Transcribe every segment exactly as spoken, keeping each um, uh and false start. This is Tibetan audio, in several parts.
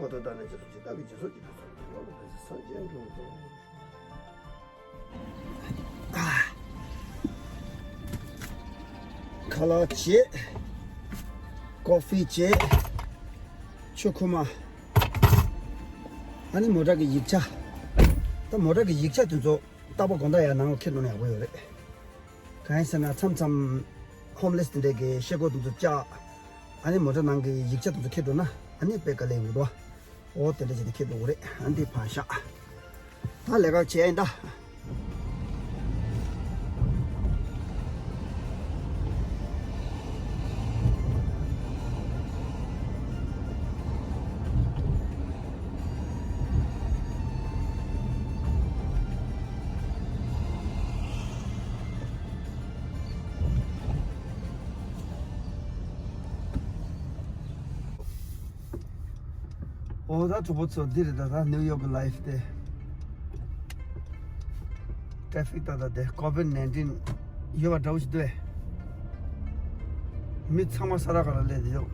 བར་དུ་བདག་ནི་རྗེས་སུ་སྐྱེ། བདག་གིས་རྗེས་སུ་སྐྱེས་པའི་ཚོགས་ཀྱིས་སློབ་མ་བུ་ཚ་སངས་རྒྱས་འགྲུབ་པ་དང་། ཁ་ལག་བྱས། ཀོ་ཧྥི་བྱས། ཆུ་ཁུག་མ། ཨ་ནི་མོ་ཊ་གི་ཡིག་ཆ། ད་མོ་ཊ་གི་ཡིག་ཆ་དེ་ཚོ་རྟག་པར་དགོང་དག་ཡར་ནང་ལ་འཁྱེར་འགྲོ་ན་ཡག་པོ་ཡོད་རེད། གང་ཡིན་ཟེར་ན་མཚམས་མཚམས་ཧོམ་ལེས་དེ་འདྲས་ཀྱི་ཤེལ་སྒོ་དེ་ཚོ་བཅག་ཨ་ནི་མོ་ཊ་ནང་གི་ཡིག་ཆ་དེ་ཚོ་འཁྱེར་འགྲོ་ན་ཨ་ནི་དཔེ་དཀའ་ལས་ཡོད་དོ། འོ་དེ་འདྲ་བྱས་ཏེ་འཁྱེར་འགྲོ་གི་རེད། ཨ་འདི་ཕར་བཞག་ད་ལས་ཀ་བྱས་ཡིན་ད། འོ་ད་གྲོགས་པོ་ཚོ་འདི་རེད། ད་ད་ནིའུ་ཡོག་གི་ལའིཕ་དེ། ཊྲེ་ཕིག་ད་ད་དེ་ཀོ་ཝིཌ་ནའིན་ཊིན་ཡོད་པ་འདྲ་བོ་ཞིག་འདུག་ཨེ། མི་ཚང་མ་ས་ར་ག་ལ་སླེབས་བསྡད་འདུག་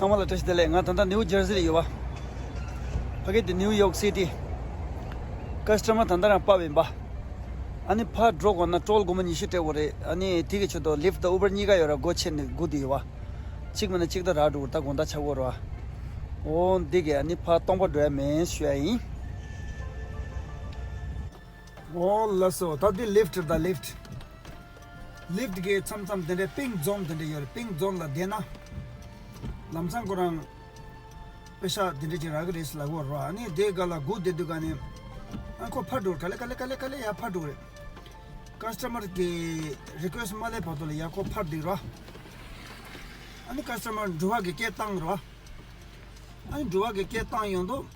ཚང་མ་ལ་བཀྲ་ཤིས་བདེ་ལེགས། ང་ད་ལྟ་ནིའུ་ཇར་སི་ལ་ཡོད་པ། ཕ་གི་དེ་ནིའུ་ཡོག་སི་ཊི། ཀ་སི་ཊ་མར་ད་ལྟ་རང་ཕབ་ཡིན་པ། ཨ་ནི་ཕར་འགྲོ་དགོས་ན་ཊོལ་སྒོར་མོ་ཉི་ཤུ་སྤྲད་དགོས་རེད། ཨ་ནི་དེ་གི་ཆེད་དུ་ལིཕ་དང་ཨུ་བར་གཉིས་ཀ་ཡོད་ར། སྒོ་ཕྱེ་ནས་སྒུག་བསྡད་ཡོད་པ། གཅིག་མིན་ན་གཅིག་ད་རག་འགྲོ་གི། ད་དགོང་དག་ཆག་གོ་ར། འོ་འདི་གས་ཨ་ནི་ཕར་སྟོང་པ་འགྲོ་ཡ་མེད་ཞུ་ཡ་ཡིན། འོ་ལགས་སོ། ད་འདི་ལིཕ་ཊི་རེད། ད་ལིཕ་ཊི། ལིཕ་ཊི་གི་མཚམས་མཚམས་དེ་འདྲའི་པིང་ཛོན་དེ་འདྲ་ཡོད་རེད། པིང་ཛོན་ལ་བསྡད་ན་ལམ་སང་ཁོ་རང་པེ་ཤ་དེ་འདྲ་ཅིག་རག་གི་རེད་ཟེར་ལབ་ཀྱི་ཡོད་རེད་བ། ཨ་ནི་དེ་ག་ལ་སྒུག་བསྡད་དུས་ག་ནས་ཨ་ཁོ་ཕར་འགྲོ་ག་ལེ་ག་ལེ་ག་ལེ་ག་ལེ་ཡར་ཕར་འགྲོ་རེད། ཀ་སི་ཊ་མར་གི་རི་ཀུ་ཨེ་སི་ཊི་མ་སླེབས་བར་དུ་ལ་ཡར་ཁོ་ཕར་འདུག་ར། ཨ་ནི་ཀ་སི་ཊ་མར་ཌ་རའི་བར་གི་སྐད་བཏང་ར། ཨ་ནི་ཌ་རའི་བར་གི་སྐད་བཏང་ཡོང་དུས།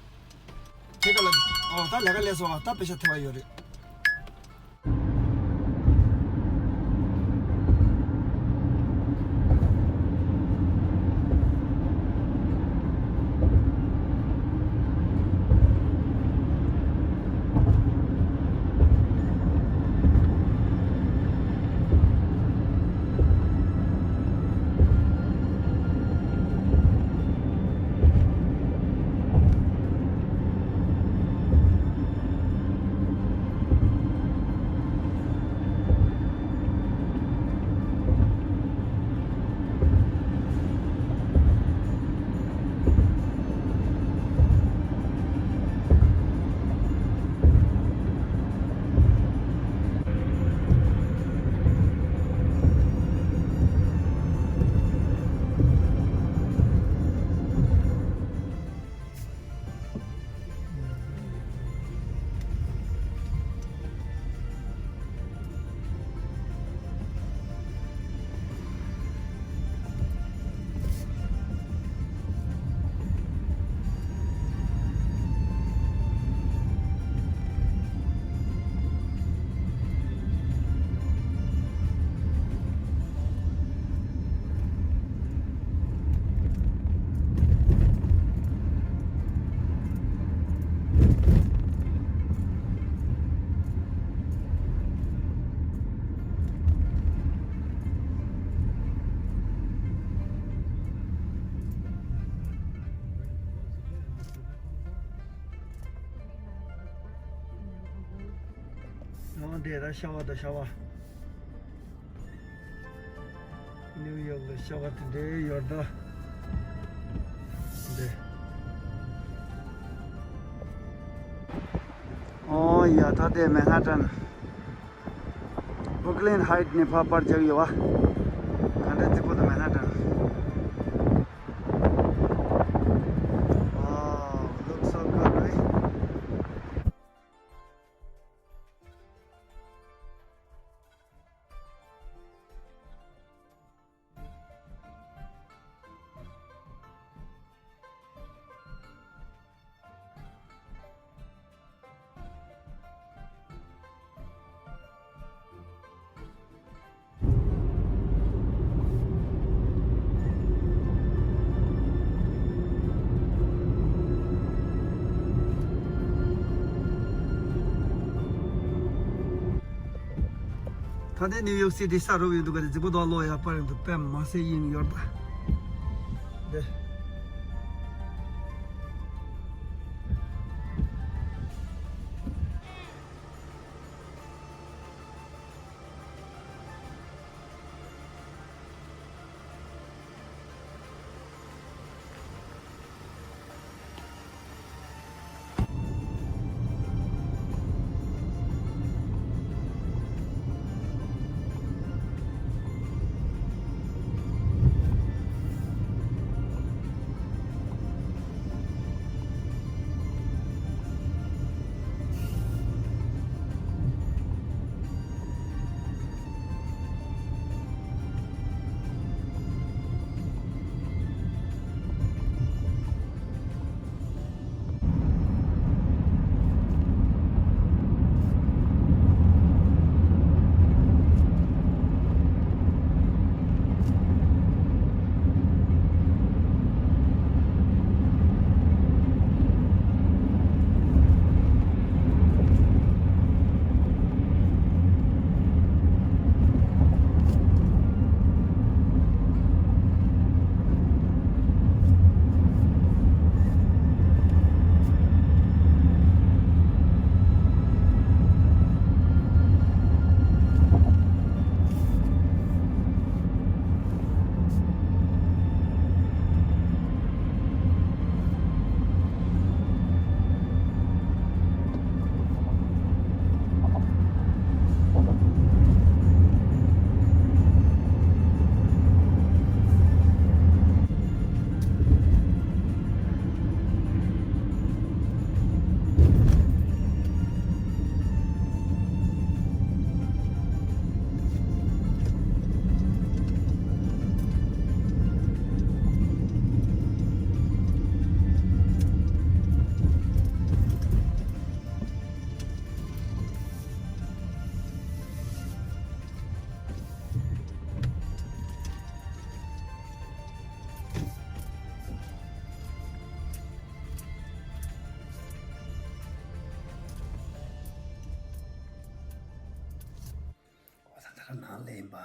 དེ་ག་ལ། ཨོ་ད་ལས་ཀ་ལས་སོང་བ། ད་པེ་ཤ་ཐེབས་པ་ཡོད་རེད། ཡང་དེ་ལ་ཤ་བ་དང་ཤ་བ། ནིའུ་ཡོག་ལ་ཤ་བ་དེ་འདྲའི་ཡོད་ད། འདི། ཨོ་ཡ། ད་དེ་མན་ཧ་ཊན། བུག་ལིན་ཧའིཊ་ནས་ཕར་པར་རྒྱག་ཡོད་བ། ག་འདྲ་རྫིག་པོ་འདུག་མན་ཧ་ཊན། Wow, looks so good, right? ད་ལྟའི་ནིའུ་ཡོག་སི་ཊི་ས་རུབ་ཡོད་འདུག་ག་རེ། རྫིག་པོ་འདུག་ལོ། ཡག་པ་རེད་འདུག་དཔེ་མ་སྲིད་དབྱིངས་ཡོད་པ། འདི། ལས་ཡིན་པ།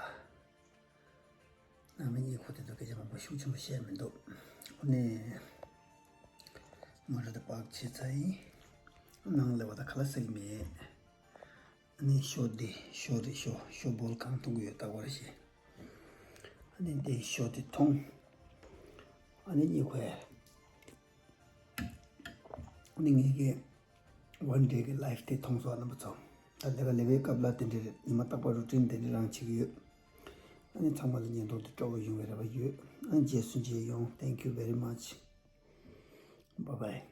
ནང་མི་གཉིས་ཁོ་དེ་ཚོ་སྐད་ཆ་མང་པོ་ཤུགས་ཆེན་པོ་བཤད་མི་འདུག་ཨ་ནི་མོ་ར་དེ་པག་བྱས་ཚར་ཡིན། ནང་ལས་བ་ད་ཁ་ལག་ཟ་གི་མེད། ཨ་ནི་ཤོ་འདི་ཤོ་རེད། ཤོ་ཤོ་བོལ་གང་འཐུང་གི་ཡོད་ད་བར་ཞེས། ཨ་ནི་འདི་ཤོ་འདི་འཐུང་། ཨ་ནི་གཉིད་ཁུག་ཨ་ནི་ངེད་ཀྱི་ཝན་ཌེ་གི་ལའིཕ་དེ་མཐོང་སོང་། རྣམ་པ་ཚོ། ད་ལས་ཀ་ལས་པའི་སྐབས་ལ་དེ་འདྲ་རེད། ཉི་མ་རྟག་པར་རུ་ཊིན་དེ་འདྲ་རང་བྱེད་ཀྱི་ཡོད། ཨ་ནི་ཚང་མ་ལ་ཉན་རྟོག་དེ་སྤྲོ་བོ་ཡོང་བའི་རེ་བ་ཡོད། ཨ་ནི་རྗེས་སུ་མཇལ་ཡོང་། Thank you very much. Bye bye.